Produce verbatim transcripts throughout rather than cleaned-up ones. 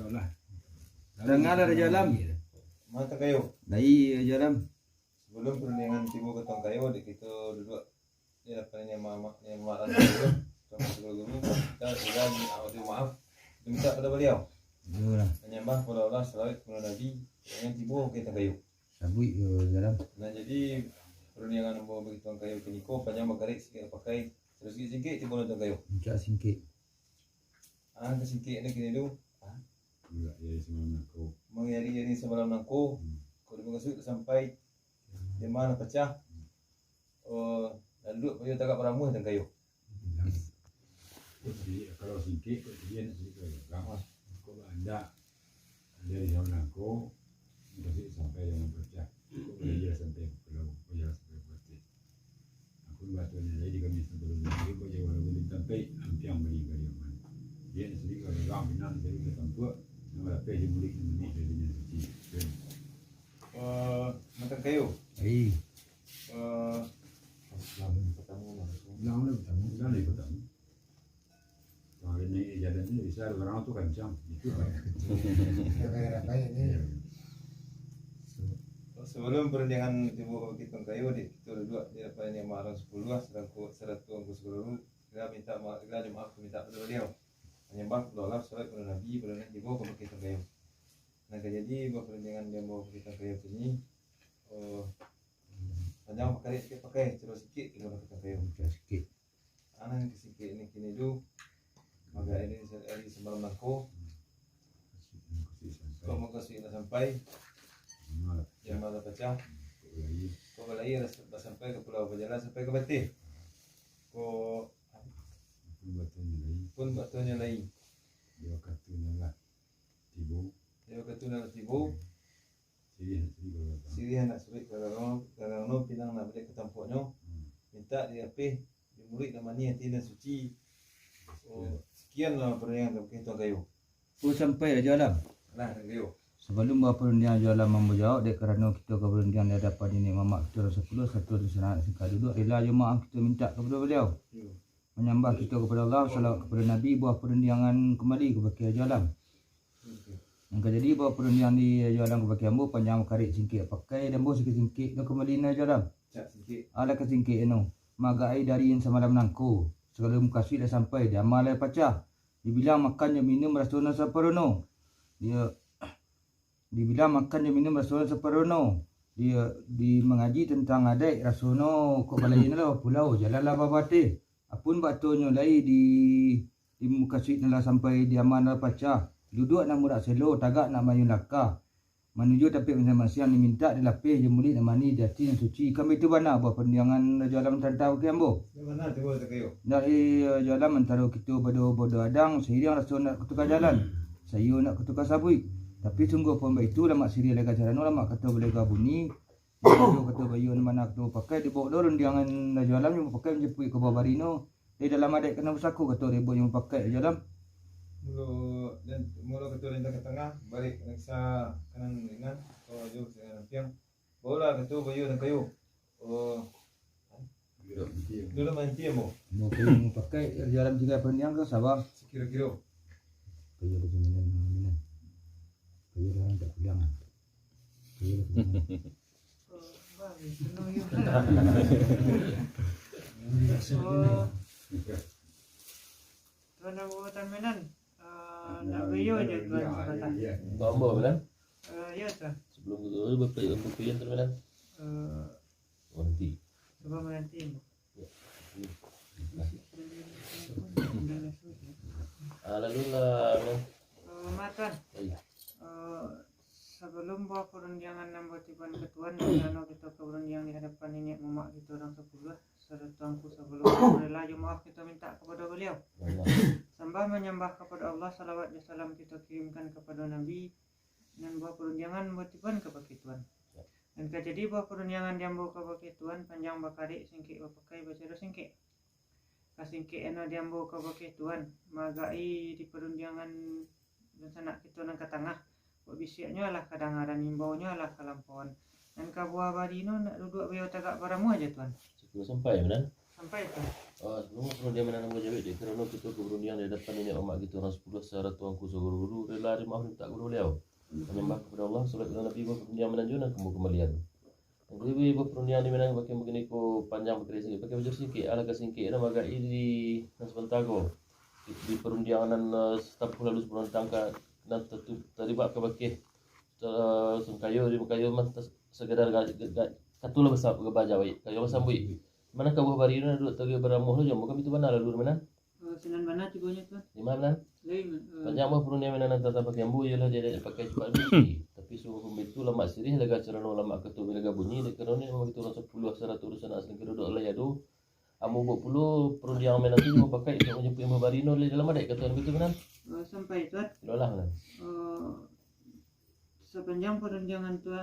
Lah. Danga lah, Rajo Alam. Mantang kayo. Lai, Rajo Alam. Sabalum parundiangan tibo ka Tuan Kayo, dek kito duduak di lapangan yang mamak, yang mamak tu, Tuan Kayo Guru, kita sudah minta maaf, minta pada baliau. Iyolah. Manyambah pada Allah, salawat pada Nabi, yang tibo ka Tuan Kayo. Sabuik yo, Rajo Alam. Nah, jadi, parundiangan ambo bagi Tuan Kayo kiniko, panjang bakarek, singkek bapakai, salasai singkek, tibo Tuan Kayo. Puncak singkek. Ah, ka singkek ni kini tu. Ah. Mangiari-ari samalam nangko. Mangiari-ari samalam nangko. Hmm. Kok di mukasuik sampai. Hmm. Jama lah pacah. Hmm. Oh, lalu payo tagak baramuah Tuan Kayo. Jadi, kalau singkek, kok jadi anak singkek kalau orang. Ah. Kok andak dari samalam nangko, mukasuik sampai jama pacah. Kok balaia sampai ka pulau, balaia sampai ka bateh. Aku batonyo lai di kami sampai lulus, kok jauah lalu di tampai, ampiang bali bali aman. Dia sendiri kalau orang pinang, sendiri ke tampuak, nama lapeh di mulik, di mulik, dari dunia suci. Eh, Mantang Kayo. Ai. Eh, Ulang lah pertama. Ulang lah pertama. Kalau naik jalan tu bisa, orang tu kancang. Itu bahaya. Bahaya, bahaya ni. Iya. Sabalum parundiangan tibo ka Tuan Kayo, dek kito duduak di lapangan yang maarang sapuluah, saratu angku saguru, kito minta ma-, kito maaf, minta pada baliau. Manyambah pada Allah, salawat pada Nabi, pada Nabi tibo ka Tuan Kayo. Nan ka jadi buah parundiangan di ambo ka Tuan Kayo kini, oh, panjang bakarek singkek bapakai, caro singkek tibo ka Tuan Kayo. Caro singkek. Anan ka singkek ni kini tu, mangga ari samalam nangko. Kok mukasuik lah sampai. Jama lah pacah. Kok balaia lah basampai ka pulau, bajalan sampai ka bateh. Kok pun batonyo lai. Pun batonyo lai. Di wakatu nan lah tibo. Di wakatu nan lah tibo. Siriah nak suruik ka gagang. Siriah nak suruik ka gagang, gagang no pinang nak baliak ka tampuaknyo. Hmm. Mintak dilapeh, di muluik nan manih, ati nan suci. Oh, sakian lah parundiangan ka Tuan Kayo. Oh, sampai Rajo Alam. Nah, Tuan Kayo. Sabalum baparundiang Rajo Alam ambo jawab, dek karano kito ka barundiang di adapan niniak mamak kito urang sapuluah, satu dunsanak singkek duduak, rila jo maaf kito mintak kapado baliau. Yo. Manyambah kito kapado Allah, salawat kapado Nabi, buah parundiangan kambali ka bakeh Rajo Alam. Nan ka jadi buah parundiangan di Rajo Alam ka bakeh ambo, panjang bakarek singkek bapakai, di ambo singkek-singkek tu kambali nan Rajo Alam. Cak singkek. Alah ka singkek anu, maagak ari dari samalam nangko, sagalo mukasuik lah sampai, jama lah pacah. Dibilang makan jo minum raso nan samparono. Dia Dibilang makan jo minum raso nan samparono. Di, di mangaji tantang adaik, raso no kok balaia lah bapulau, jalan lah babateh. Apun batonyo lai di, di mukasuik nan lah sampai, jama lah pacah. Duduak nak murak selo, tagak nak maayun langkah. Manuju tampek masiang-masiang, dimintak dilapeh jo muluik nan manih, di ati nan suci. Kan baitu bana buah parundiangan Rajo Alam tantang bakeh ambo. Nan bana tu, Tuan Kayo? Dari, eh, Rajo Alam antaro kito bado-bado adang, sairiang raso nak ka tukang jalan, saiyo nak ka tukang sabuik. Tapi sungguah pun baitu, lamak siriah lega carano, lamak kato balega bunyi. Iyo kato baiyo, nan bana kato bapakai, dibaok lo rundiangan Rajo Alam, nyo bapakai manjapuik ka bawah barino. Dari dalam adaik ka nan basako, kato dibaok nyo bapakai Rajo Alam. Mulo, dan, mulo kato dari ka tangah, barek ka nan sa-, ka nan ringan, ka nan jo, ka nan ampiang. Baolah kato baiyo Tuan Kayo. Oh. Duduak manti ambo. Ambo kayo mapakai Rajo Alam tigo paniang ka saba. Sakiro-kiro. Kayo lah jaminan, jaminan. Kayo lah tak pulang. Kayo lah pulang. Oh, bah, penuh yo. Oh. Tuan Abu Tan Minan, eh, nak baiyo je Tuan sabanta. Untuk ambo, Minan? Eh, yo, Tuan. Sebelum tu, berpikir, berpikir, Tuan Minan. Eh, Nanti. Cuba menanti, Ambo. Ya. Ah, lalu lah, Minan. Eh, maaf, Tuan. Iya. Eh, sabalum buah parundiangan ambo tiban ka Tuan, karano kito ka barundiang di hadapan niniak mamak kito urang sapuluah, sarato angku sabalum, rila jo maaf kito mintak kapado baliau. Sambah manyambah kapado Allah, salawat jo salam kito kirimkan kapado Nabi, nan buah parundiangan ambo tiban ka bakeh Tuan. Ya. Nan ka jadi buah parundiangan di ambo ka bakeh Tuan, panjang bakarek, singkek bapakai, bacaro singkek. Ka singkek eno di ambo ka bakeh Tuan, maagak-i di parundiangan dunsanak kito nan ka tangah. Kok bisiaknyo alah kadangaran, imbaunyo alah kalampauan. Nan ka buah barino nak duduak baiyo tagak baramuah jo Tuan. Cukup sampai, Minan? Sampai tu. Ah, sebelum perundiang nan ambo jawek, dek karano kito ka barundiang di hadapan niniak mamak kito urang sapuluah, sarato angku saguru-guru, rila ari maaf mintak kapado Baliau. Manyambah kapado Allah, salawat kapado Nabi, buah parundiang nan jo nan ka ambo kambalian. Nan kaduo, buah parundiang di Minang bakeh bakiniko panjang bakeh singkek, bakeh bujur singkek, alah ka singkek nan bagaik di nan sabanta ko. Di, di parundiang nan, eh, satampuh lalu sabulan tangka nan tatu-, taribak ka bakeh, eh, sangkayo di makayo mah tas-, sakadar ga-, ga-, ga-, katulah basa-, gabah jawai, kayo basambuik. Mano ka buah bari nan duduak tagak baramuah lo jo, bukan itu bana lalu Minang? Eh, sinan bana cubo nyo tu. Di ma Minang? Lain, eh, panjang buah parundiang Minang nan tantang pakai ambo, iyolah dia dak pakai cupak bisi. Tapi sungguah pun baitu, lamak siriah laga carano, lamak kato balaga bunyi, dek karano ni memang kito urang sapuluah, sarato dunsanak salingka duduak lai ado. Ambo buek pulo parundiang Minang tu, ambo pakai untuak manjapuik buah bari no lai dalam adaik, kato ambo tu Minang. Eh, sampai tu, eh. Iyolah Minang. Eh, Sapanjang parundiangan tu,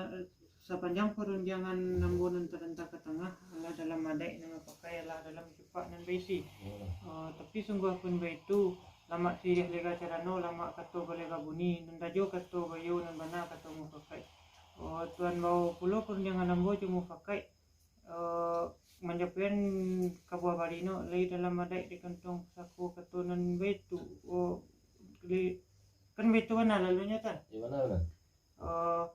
sapanjang parundiangan ambo nan taranta ka tangah, alah dalam adaik nan bapakai, alah dalam cupak nan baisi. Iyolah. Eh, tapi sungguah pun baitu, lamak siriah laga carano, lamak kato balaga bunyi, nan dajo kato baiyo, nan bana kato mufakaik. Eh, Tuan bao pulo parundiangan ambo jo mufakaik, eh, manjapuikan ka buah bari no, lai dalam adaik di kantuang pusako, kato nan baitu. Oh, di, kan baitu bana lalunyo, Tuan? Di ma, Tuan? Eh,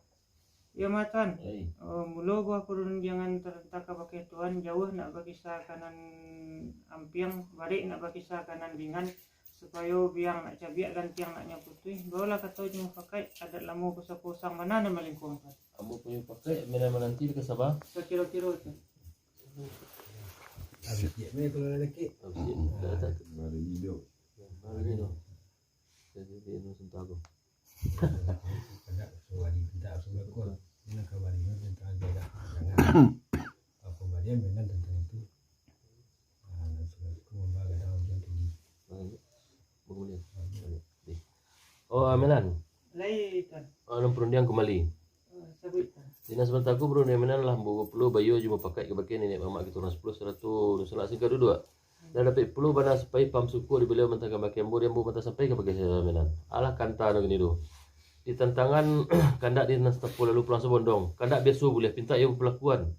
iyo mah, Tuan. Lai. Eh, mulo buah parundiangan taranta ka bakeh Tuan, jauah nak bakisa ka nan ampiang, barek nak bakisa ka nan ringan, supayo biang nak cabiak, gantiang nak nyo putuih. Baolah kato jo mufakaik, adat lamo pusako usang, bana nan malingkuang, Tuan. Ambo punyo pakai, Minang mananti dek saba. Sakiro-kiro tu. Habis je, meh, kalau lalaki. Habis je. Mm-mm. Dah datang. Baru hidup. Baru hidup. Jadi, dia nu sentuh aku. Kada, suwari, kada, suwari. Ini nak kabari, tentang aja dah. Jangan. Apa barian, Minang tentang itu. Ah, nan sudah tu mamba gadang manjuang tinggi. Bangun, bangun dia. Bangun dia. Oh, Minang. Lai, Tuan. Ah, nan parundiang kumbali. Ah, sabuik, Tuan. Di nan sabanta ko parundiang Minang lah ambo pulo baiyo jo mupakaik kabakeh niniak mamak kito urang sapuluah sarato dunsanak salingka duduak. Lah dapek pulo bana supayo paham suko di baliau mantang kabakeh ambo, di ambo mantang sampai kabakeh Minang. Alah kanta no kini tu. Di tantangan kandak di nan satampuh lalu pulang sabondong. Kandak biaso buliah pintak iyo bapalakuan.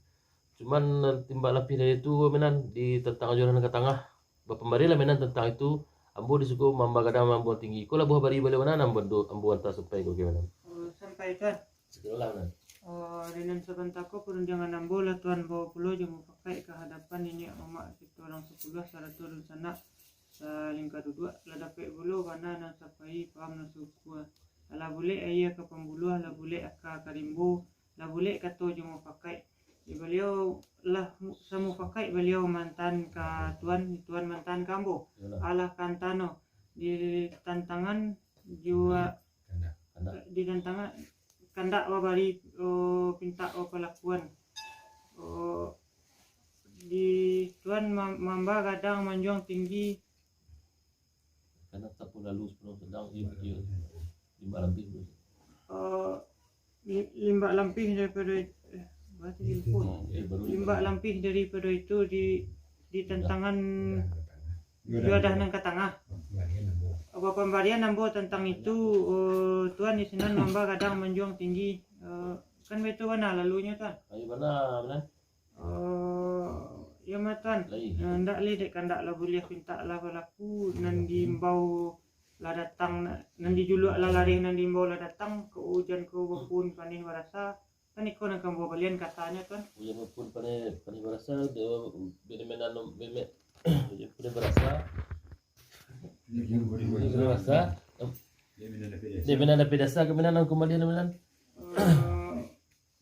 Cuman, eh, timbak lapih dari tu, Minang, di tantang ajuran nan ka tangah. Bapambarilah, Minang, tantang itu, ambo disuko mamba gadang mambuang tinggi. Iko lah buah bari baliau, Minang, ambo, ambo anta sampai ko, Minang. Oh, sampai, Tuan. Sakirolah, Minang. Oh, di nan sabanta ko parundiangan ambo lah Tuan bawa pulo jo mupakaik ka hadapan niniak mamak kito urang sapuluah sarato dunsanak salingka duduak, lah dapek pulo bana nan sapai paham nan sukua. Alah bulek aia ka pambuluah, lah bulek aka ka rimbo, lah bulek kato jo mupakaik. Di baliau lah mu-, samupakaik baliau mantan ka Tuan, Tuan mantan ka ambo. Iyolah. Alah kanta no, di tantangan jua, kandak, kandak. Di tantangan kandak babari, oh, pintak bapalakuan. Oh, di Tuan ma-, mamba gadang manjuang tinggi, Karena satampuh lalu sabulan tangka, iyo, iyo. Limbak lampih tu. Eh, li-, limbak lampih daripado it-, eh, berarti itu, telepon. Eh, baru limbak lampih daripado itu di, di tantangan juadah nan ka tangah. Bapambarian ambo tantang itu, eh, Tuan di sinan mamba gadang manjuang tinggi. Eh, kan baitu bana lalunyo, Tuan? Ayo bana, bana. Oh, iyo mah, Tuan. Lai. Eh, ndak lai, dek kandak lah buliah pintak lah balaku, nan diimbau lah datang, na-, nan dijuluak lah lareh, nan diimbau lah datang, ka ujan ka bapun paneh barasa, kan iko nan ka ambo balian kasanyo, Tuan. Ujan bapun paneh, paneh barasa, de-, bene-, menan, bene-, ujan paneh barasa. Ujan paneh barasa. De, menan dapek dasa, ka menan nan kumbalian, menan. Eh,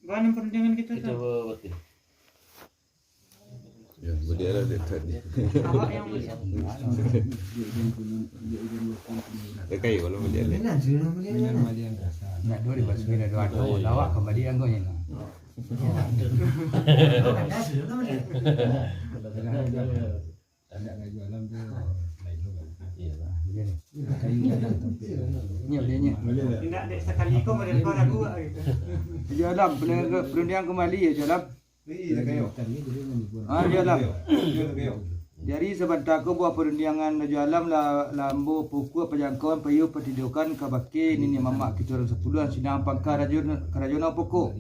Bana parundiangan kito tu. Kito ba-, batih. Ya, baliaklah dari tadi. Awak yang baliak. Kakai, walau baliak. Nak dua ribu sembilan, dua ribu. Awak kembali anggo ni. Indak, dek sakali ko model ko lagu, ah, gitu. Rajo Alam, perundiangan kumbali, Rajo Alam. Ah, Rajo Alam. Jadi, sabanta ko buah parundiangan Rajo Alam lah, lah ambo pukua pajangkauan paiyo patidokan kabake niniak mamak kito urang sapuluah, sinan pangka rajo, karajo nan pokok.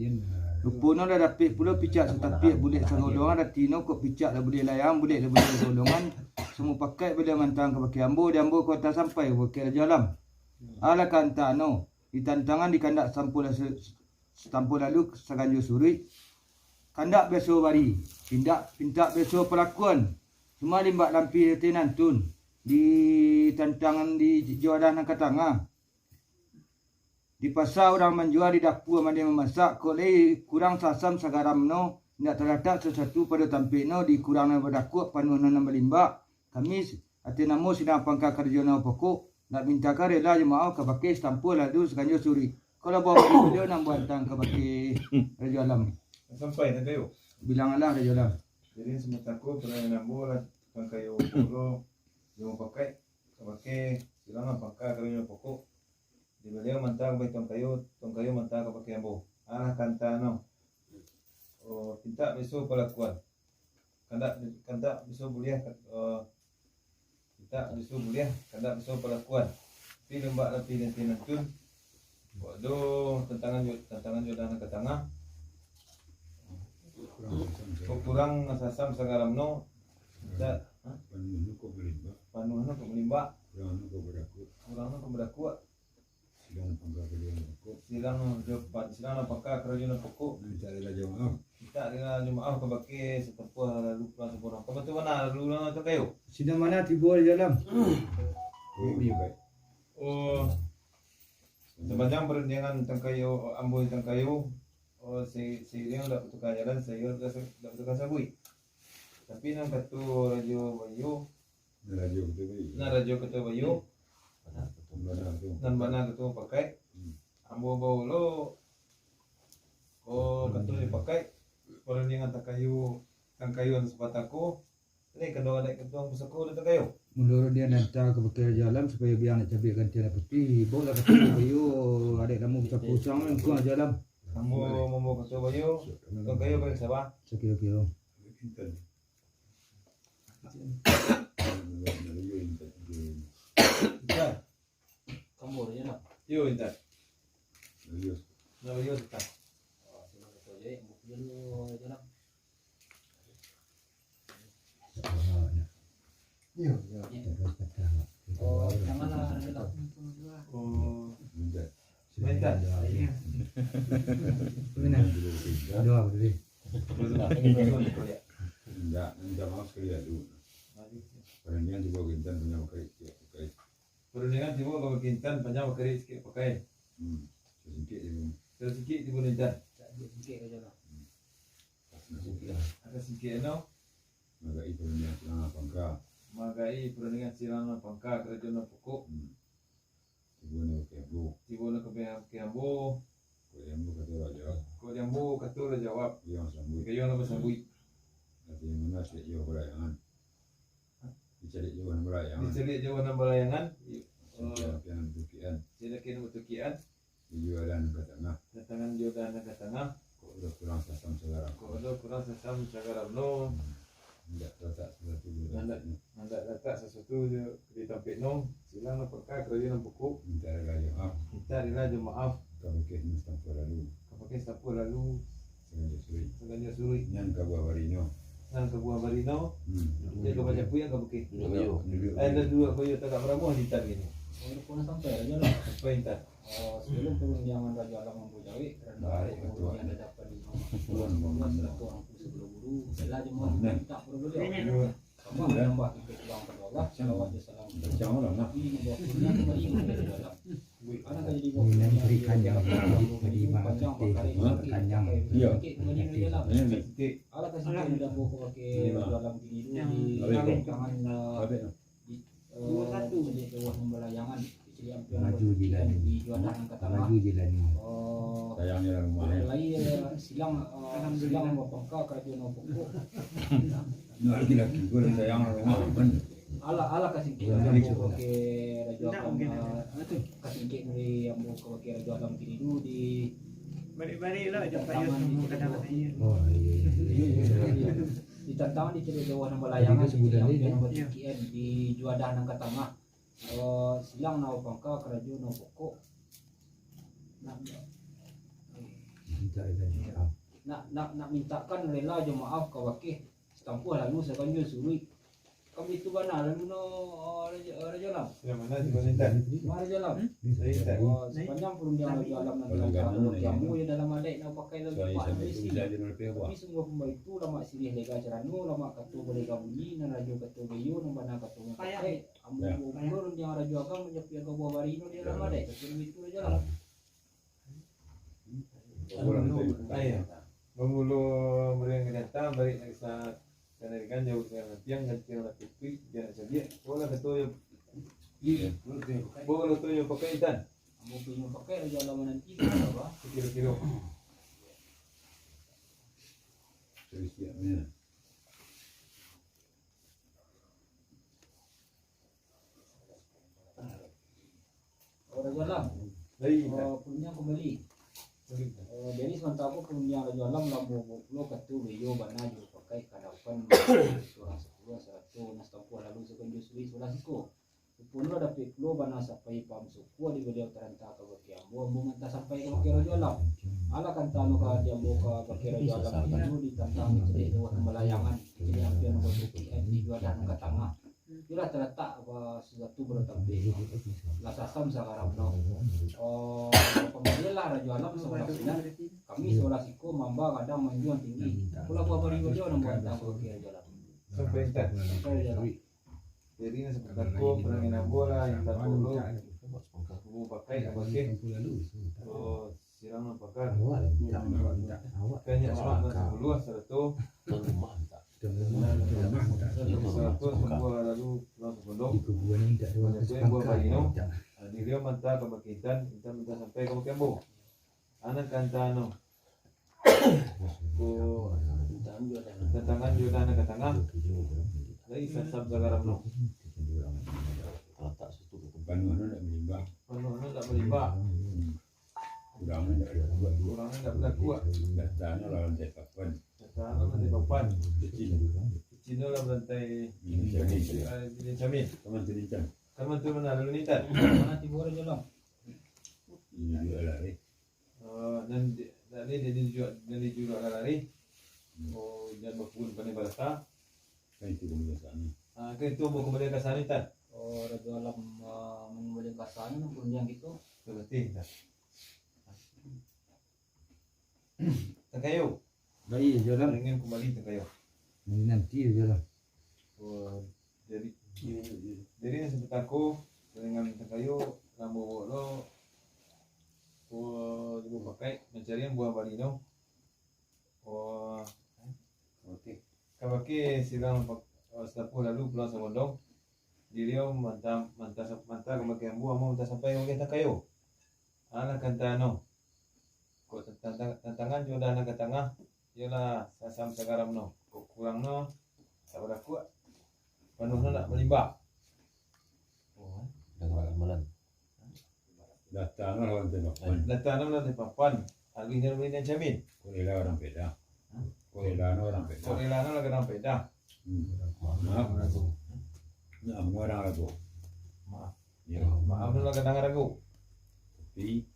Ruponyo lah dapek pulo picak satapiak bulek sagolongan, arati no kok picak lah bulek layang, bulek lah bulek sagolongan. Samupakaik baliau mantang kabake ambo, di ambo ka tasampai kabake Rajo Alam. Alah ka antak no, di tantangan di kandak sampo lah se-, sampo lalu saganjo suruik. Kandak biaso bari, pintak, pintak biaso palakuan. Cuma limbak lampih teh nantun, di tantangan di juadah nan ka tangah. Di pasa urang manjua, di dapua mandeh mamasak, kok lai kurang sasam sagaram no, indak talatak sasuatu pado tampek no, di kurang nan badakuak, panuah nan balimbak. Kami, ateh namo sidang pangka karajo nan pokok, nak minta ka rela jo maoh kabake satampuah lalu saganjo suruik. Kalau bawa baliau nan buantang kabake Rajo Alam. Sampai nan kayo. Bilang alah Rajo Alam. Jadi, samatako pernah nambah lah tukang kayo polo, jo mupakaik, kabake silang lah pangka karajo nan pokok. Di baliau mantang kabake tukang kayo, tukang kayo mantang kabake ambo. Alah ka antak no. Oh, pintak biaso palakuan. Kandak, kandak biaso buliah, oh, pintak biaso buliah, kandak biaso palakuan. Tapi limbak lampih teh nantun. Kok ado tantangan jo, tantangan jo nan ka tangah. Kok kurang sasam sagaram no. Pintak, ha? Panuah no kok malimbak. Panuah no kok malimbak. Kurang no kok badakuak. Kurang no kok badakuak. Silang pangka karajo nan pokok. Silang jo pa-, silang nan pangka karajo nan pokok. Mintak rela jo maoh. Mintak rela jo maoh kabake satampuah lalu pulang sampurno. Ka batu ma lalu urang nan kayo? Sinan ma tibo di dalam. Oh, iyo, baik. Oh, sapanjang parundiangan tangkayo, ambo tangkayo, oh, se-, seiring dak batuka jalan, seiring dak se-, dak batuka sabuik. Tapi nan kato Rajo Bayo, Nan Rajo Kato Bayo. Nan Rajo Kato Bayo. Nan bana tu. Nan bana kato mupakaik. Hmm. Ambo baolo, oh, kato mupakaik. Parundiangan tangkayo, tangkayo nan sabatako. Ni kadang adaik kadang pusako ado tangkayo. Mun urang nan anta kabake Rajo Alam, supayo biang nak cabiak gantian nan putiah, baolah kato Bayo, adaik namo pusako usang, engkau Rajo Alam. Ambo mambawa kato Bayo, tangkayo paling saba. Sakiro-kiro. Intan. Kamu aja nak. Yo, Intan. Yo. Nah, yo, Intan. Yo, yo. Oh, janganlah, janganlah. Oh. Intan. Intan. Doa dulu. Indak, minta maaf sakali lalu. Parundiangan tibo ka Intan panjang bakarik sikik pakai. Parundiangan tibo ka Intan panjang bakarik sikik pakai. Hmm. Sasingkik tibo. Sasingkik tibo Intan. Hmm. Atas singkik no. Magai parundiangan silang nan pangka. Magai parundiangan silang nan pangka karajo nan pokok. Hmm. Tibo nan ka ambo. Tibo nan ka ambo. Kok di ambo kato lah jawab. Kok di ambo kato lah jawab. Iyo nan sambuik. Iyo nan basambuik. Arati mano caliak jauah balayangan. Hah? Di caliak jauah nan balayangan. Di caliak jauah nan balayangan. Singkir apian nan batukian. Singkir apian nan batukian. Di juadah nan ka tangah. Tantangan juadah nan ka tangah. Kok ado kurang sasam sagaram. Kok ado kurang sasam sagaram no. Hmm. Indak talatak sasuatu di tampek no. Indak, indak talatak sasuatu di tampek no. Silang nan pangka karajo nan pokok. Mintak rila jo maaf. Mintak rila jo maaf. Kabake nan satampuah lalu. Kabake satampuah lalu. Saganjo suruik. Saganjo suruik. Nan ka buah bari no. Nan ka buah bari no. Hmm. Nan ka bajapuik nan kabake. Duduak bayo. Duduak bayo. Eh, duduak bayo tagak baramuah di tadi ni. Oh, sampai Rajo Alam. Sampai Intan. Oh, sabalun parundiangan Rajo Alam ambo jawek, karano parundiangan dadapan di Tuhan, sarato angku sagalo guru, salah jo mintak pado baliau. Tambah manambah kito pulang pado Allah, salawat jo salam. Nabi Muhammad kembali kepado Rajo Alam. Anak ka jadi buah. Ini nan berikan yang wajib tadi, mah, panjang, betul, bakarik, betul, sakit, kanyang. Sakit kembali Rajo Alam. Alah ka singkek di ambo ka bakeh Rajo Alam kini tu di tangan, eh, Di, eh, caliak jauah nan balayangan, caliak ampia nan batukian, di juadah nan ka tangah. Maju je lah ni. Oh, sayangnya rumah, ya. Lai, eh, silang, eh, silang bapangka karajo nan pokok. Ini laki-laki, gue sayang rumah, kan? Alah, alah ka singkek, ya, ambo ka bakeh Rajo Alam, eh, ka singkek dari ambo ka bakeh Rajo Alam kini tu di. Balik-balik lah, jangan payah tantangan semua di kadang-kadang. Oh, iya, iya, iya, iya. Di tantangan di caliak jauah nan balayangan, tadi tu sebulan caliak ampia nan batukian, di juadah nan ka tangah. Eh, silang nan bapangka karajo nan pokok. Mintak rila jo maaf. Nak, nak, nak mintakan rela jo maaf ka bakeh, satampuah lalu saganjua suruik. Kan bitu bana lalu no, Rajo, Rajo Alam. Yang mana tu, Intan? Mah Rajo Alam. Hmm? Intan. Oh, sapanjang parundiang Rajo Alam nan Kalau talantak gana, ambo, ya. Yo dalam adaik nan bapakai lalu Suai lipat sampai dari tu sini. Bisa jadi lebih awak. Tapi sungguah pun baitu, lamak siriah lega carano, lamak kato balega bunyi, nan rajo kato gayo, nan bana kato nan Payah. Pakai. Ambo Ya. Ambo rundiang Rajo Alam manjapuik agak buah bari no di dalam Payah. Adaik. Tapi bitu Rajo Alam. Ah. Iyo. Bamulo muriang ka jantan, bari nak kisah kanarikan, jauah ka lampiang, gantiang nak tutuik, jan nak caliak. Polah kato yo. Iyo. Polah kato yo pakai, Intan. Ambo punyo pakai Rajo Alam nanti, apa? Kiro-kiro. Siap-siap, ya. Oh, Rajo Alam. Baik, Intan. Oh, parundiang kumbali. Baik, Intan. Oh, jadi samantaro ko parundiang Rajo Alam lah bawa pulo kato gayo bana jo pakai ka adapan urang sapuluah sarato nan satampuah lalu saganjua suruik sabalah siko. Ruponyo lah dapek pulo bana sampai paham sukua di baliau taranta ka bakeh ambo, ambo manta sampai ka bakeh Rajo Alam. Alah kanta no ka di ambo ka bakeh Rajo Alam itu ditantang kecilek dua pambalayangan, kecilek ampiang nan batuki, eh, di juadah nan ka tangah. Iyolah talatak ba sasuatu baru tampek. Lah sasam sagaram no. Oh, pamalianlah Rajo Alam sabalah sinan, kami sabalah siko mamba gadang manjuang tinggi. Pulo buah bari baliau nan buah tanggo ka Rajo Alam. Sampai Intan. Sampai Rajo Alam. Jadi, nan sabatako, parundiang ambo lah, yang tak dulu. Ambo pakai, ka bakeh. Oh, sirang nan pakar. Awak lah minta, awak minta. Kan nyak suah nan sapuluah sarato. Tuan rumah minta. Tuan rumah minta. Sarato sambuah lalu pulang sapondok. Di kuburan ni tak ada orang. Sampai buah sepangka bayi no. Minta. Ah, di Rio manta ka bakeh Intan, Intan manta sampai ka bakeh ambo. Anak kanta no. Ko, tantangan jo nan ka tangah. Lai sasam sagaram no. Panuah no ndak malimbah. Panuah no ndak malimbah. Kurang no ndak balakuak. Kurang no ndak balakuak. Data no lah lantai papan. Data no lantai papan. Kecil. Kecil no lah lantai. Ini camin. Ini camin. Kaman tu lincang. Kaman tu mana lalu ni, Tan? Mana tibo Rajo Alam? Ini juga lah, eh. Eh, nan di, tadi dia dijual, nan dijual lah lari. Hmm. Oh, jan bakun pandai barasa. Kan itu kebiasaannya. Ah, kan itu ambo kembali ka sana, Tan. Oh, Rajo Alam, ah, mangembalikan ka sana, parundiang gitu. Berarti, Tan. Tangkayo. Baik, Rajo Alam. Dengan kembali Tangkayo. Ini nanti, Rajo Alam. Oh, jadi, jadi nan sabatako, dengan Tangkayo, namo lo, oh, di buah pakai, mancari buah bari no. Oh, oke. Ka bakeh sirang pak-, oh, satapuah lalu pulang sabondong. Di Rio manta, manta, manta ka bakeh ambo, ambo manta sampai ka bakeh Tangkayo. Alah kanta no. Kok tantang-, tantangan juadah nan ka tangah, iyolah sasam sagaram no. Kok kurang no, tak balakuak. Panuah no ndak malimbah. Oh, eh. Dah malam-malam. Datang lah lantai papan. Datang lah lantai papan. Habis ni boleh nan camin. Kok rela orang peda. Hah? Kok rela no orang peda. Kok rela no lah orang peda. Hmm. Maaf. Nak mengarang lagu. Maaf. Ya. Maaf dulu lah kadang ragu. Tapi,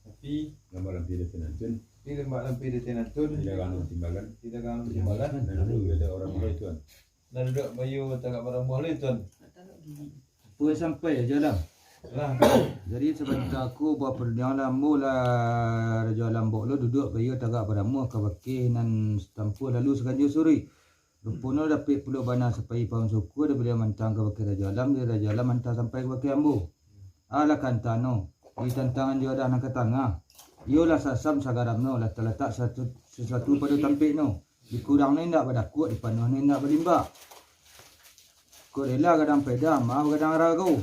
tapi, lambat lampir di tinantun. Tapi lambat lampir di tinantun. Tidak ganggu timbalan. Tidak ganggu timbalan. Dan dulu ada orang mulai tuan. Dan duduk bayu tagak baramuah lai tuan. Pun sampai Rajo Alam. Lah. Jadi, sabanta ko buah parundiang lah, ambo lah Rajo Alam bok lo duduk bayu tagak baramuah ka bakeh nan satampuah lalu saganjua suruik. Ruponyo dapek pulo bana sampai paham sukua, dari baliau manta ka bakeh Rajo Alam, dari Rajo Alam manta sampai ka bakeh ambo. Alah kanta no, di tantangan juadah nan ka tangah. Iyolah sasam sagaram no, lah talatak satu, sasuatu pado tampek no. Dikurang no indak balakuak, dipanuah no indak balimbah. Kok rela gadang peda, maaf gadang ragu.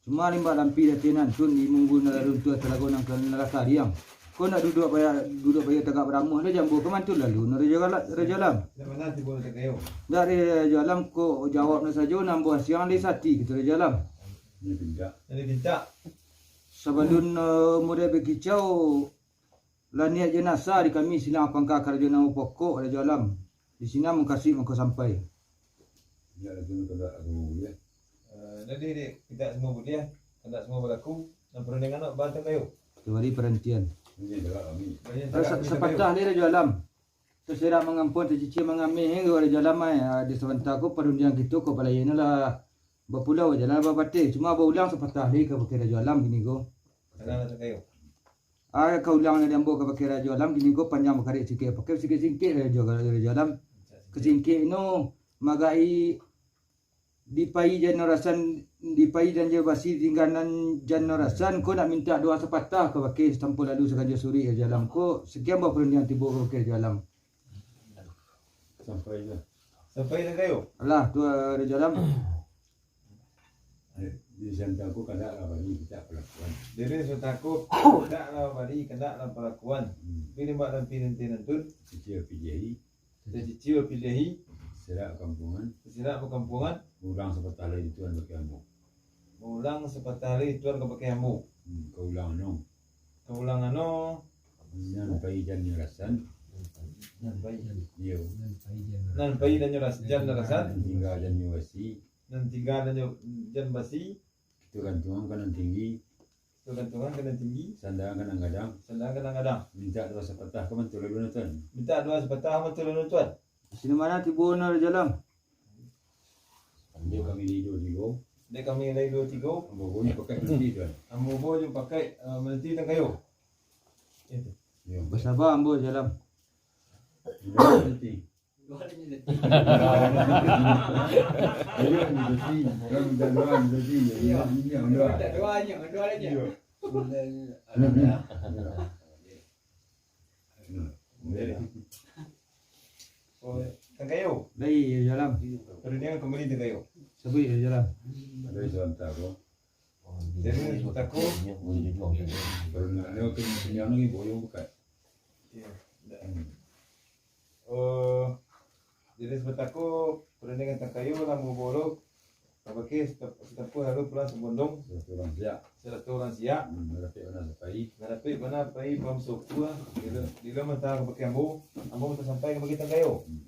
Cuma limbak lampir di tinantun, di munggu nan runtuah talago nan ka-, nan lah kariang. Ko nak duduak baya-, duduak bayu tagak baramuah, dah jambu ka mantu lalu, nan Rajo Gala-, Rajo Alam. Dari Rajo Alam ko jawab nan sajo, nan buah siang di sati, kito Rajo Alam. Jadi pintak. Sabalun, eh, mudah bakicau, lah niat jo nasa di kami silang pangka karajo nan bapokok, Rajo Alam. Di sinan mukasuik mangko sampai. Indak lagi minta doa agamo buliah. Eh, jadi, di, tidak semua buliah, tidak semua balaku, dan perundingan nak bantang kayu. Kembali perantian. Ini adalah kami. Banyak Eh, cakap sa-, kita sapatah kayu. Ni, Rajo Alam. Serak mangampun, tacicia mangameh, eh, Rajo Alam, eh. Ah, di sabanta ko parundiangan kito ko balain lah bapulau, Rajo Alam, babateh. Cuma baulang sapatah lai ka bakeh Rajo Alam kini ko. Alah, Rajo Kayo. Ah, ka ulang dari ambo ka bakeh Rajo Alam kini ko, panjang bakarek sikit, pakai sikit-sikit Rajo, Rajo Alam. Kasingkek no, magai dipai jan no rasan, dipai jan jo basi, tingganan jan no rasan, ko nak mintak doa sapatah ka bakeh Sampun Lalu Saganjo Surik Rajo Alam ko. Sakian buah parundiangan tibo ka bakeh Rajo Alam. Sampai dah. Sampai dah kayo. Alah, tu, eh, Rajo Alam. Eh, di sabanta ko kandak lah bari mintak palakuan. Jadi sabanta ko kandak lah bari, kandak lah palakuan. Hmm. Pilih mak dan pilih nanti nantun. Kecil pilih. Tacicia piliahi. Serak kampuangan. Serak kampuangan. Ulang sapatah lai Tuan bakeh ambo. Ulang sapatah lai Tuan ka bakeh ambo. Hmm, ka ulang no. Ka ulang no. Nan pai jan nyo rasan. Nan pai. Iyo. Nan pai jan nyo ras-, jan nyo rasan. Nan tingga jan nyo basi. Nan tingga jan nyo, jan basi. Kito gantuang ka nan tinggi. Kito gantuang ka nan tinggi. Sandangan ka nan gadang. Sandangan ka nan gadang. Mintak doa sapatah ka mantu lalu no Tuan. Mintak doa sapatah ka mantu lalu no Tuan. Di sini mano tibo no Rajo Alam? Dek kami lai duo tigo. Dek kami lai duo tigo. Ambo bo nyo pakai manti Tuan. Ambo bo nyo pakai, eh, manti Tuan kayo. Iyo. Basaba ambo Rajo Alam. Iyo, manti. Ayo, ni besi. Kan minta doa, ni besi. Iyo. Ini yang doa. Minta doa nyo, doa nyo. Iyo. Nah, jadi. Oh, Tuan kayo. Lai, Rajo Alam. Parundiangan kambali Tuan kayo. Sabuik Rajo Alam. Ado sabanta ko. Jadi, sabanta ko. Parundiangan ko, parundiangan ko, boyo bukan. Iyo. Hmm. Oh, jadi sabanta ko, parundiangan Tuan kayo lah mambawo kabakeh sata-, satampua halu pulang sabondong. Saratu urang siak. Saratu urang siak. Hmm, lah dapek bana sapai. Lah dapek bana sapai, pahamu sokua. Dilo, dilo mantang kabakeh ambo, ambo mantang sampai kabakeh Tuan kayo. Hmm.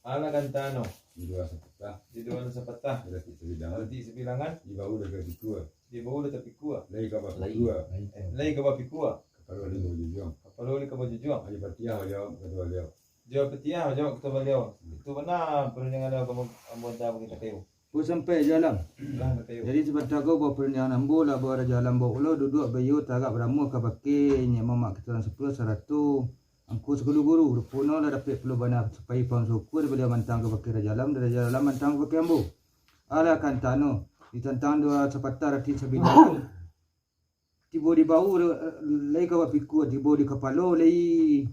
Alah kantano. Di doa sapatah. Di doa sapatah. Di ratik sabilangan. Ratik sabilangan. Di bahu lah tapikua. Di bahu lah tapikua. Lai ka bapikua. Lai. Eh, lai ka bapikua. Kapalo lai ka bajujuang. Kapalo lai ka bajujuang. Ajo patiah bajawauk kato baliau. Ajo patiah bajawauk kato baliau. Hmm. Itu bana parundiangan ambo, ambo anta bakeh Tuan kayo. Ko sampai Rajo Alam. Lah, Tuan kayo. Jadi, sabanta ko buah parundiangan ambo, lah buah Rajo Alam baok pulo, duduak baiyo tagak baramuah kabakeh niniak mamak kito urang sapuluah sarato angku saguru-guru. Ruponyo lah dapek pulo bana sapai pahamu sokua dari baliau mantang kabakeh Rajo Alam, dari Rajo Alam mantang kabakeh ambo. Alah kantano, ditantang doa sapatah ratik sabilangan. Tibo di bahu, lai ka bapikua, tibo di kapalo, lai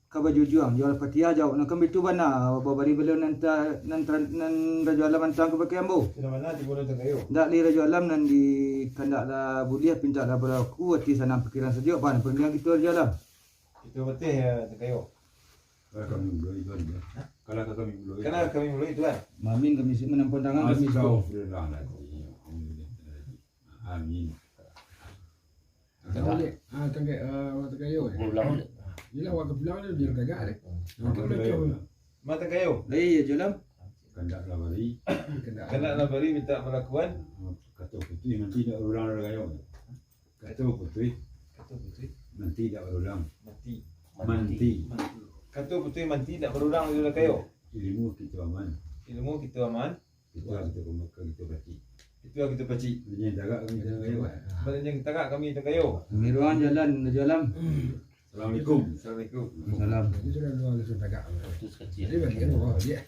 ka bajujuang. Yo lah patiah jawab, nan kan bitu bana, babari baliau nan ta-, nan ta-, nan Rajo Alam mantang kabakeh ambo. Sudah bana, tibo lah Tuan kayo. Ndak lai Rajo Alam nan di kandak lah buliah, pintak lah balaku, ati sanang pikiran sajuak, bana parundiangan kito Rajo Alam. Kito bateh, yo, Tuan kayo. Kalau kami mulai, Tuan, yo. Hah? Kalau kami mulai. Kalau kami mulai, Tuan. Mamin kami si-, manampun tangan kami siko. Astagfirullahaladzim. Amin. Tangkek, ah, tangkek, ah, awak tangkek yo, eh. Pulang. Yelah, awak pulang ni, biar tagak, eh. Hmm. Awak pulang, yo. Mata kayo. Lai, Rajo Alam. Kandak lah bari. Kandak. Kandak lah bari, mintak palakuan. Kato putuih, manti dak ulang lah kayo. Kato putuih. Kato putuih. Manti dak barulang. Manti. Manti. Manti. Kato putuih manti dak barulang di Rajo Alam kayo. Ilmu kito aman. Ilmu kito aman. Kito kito pacik. Kito kito pacik. Balinjang tagak kami Tuan kayo. Balinjang tagak kami Tuan kayo. Miruang jalan, Rajo Alam. Assalamualaikum. Assalamualaikum. Salam. Itu sudah dua kali tagak. Itu sekecil. Jadi bagian bawah dia.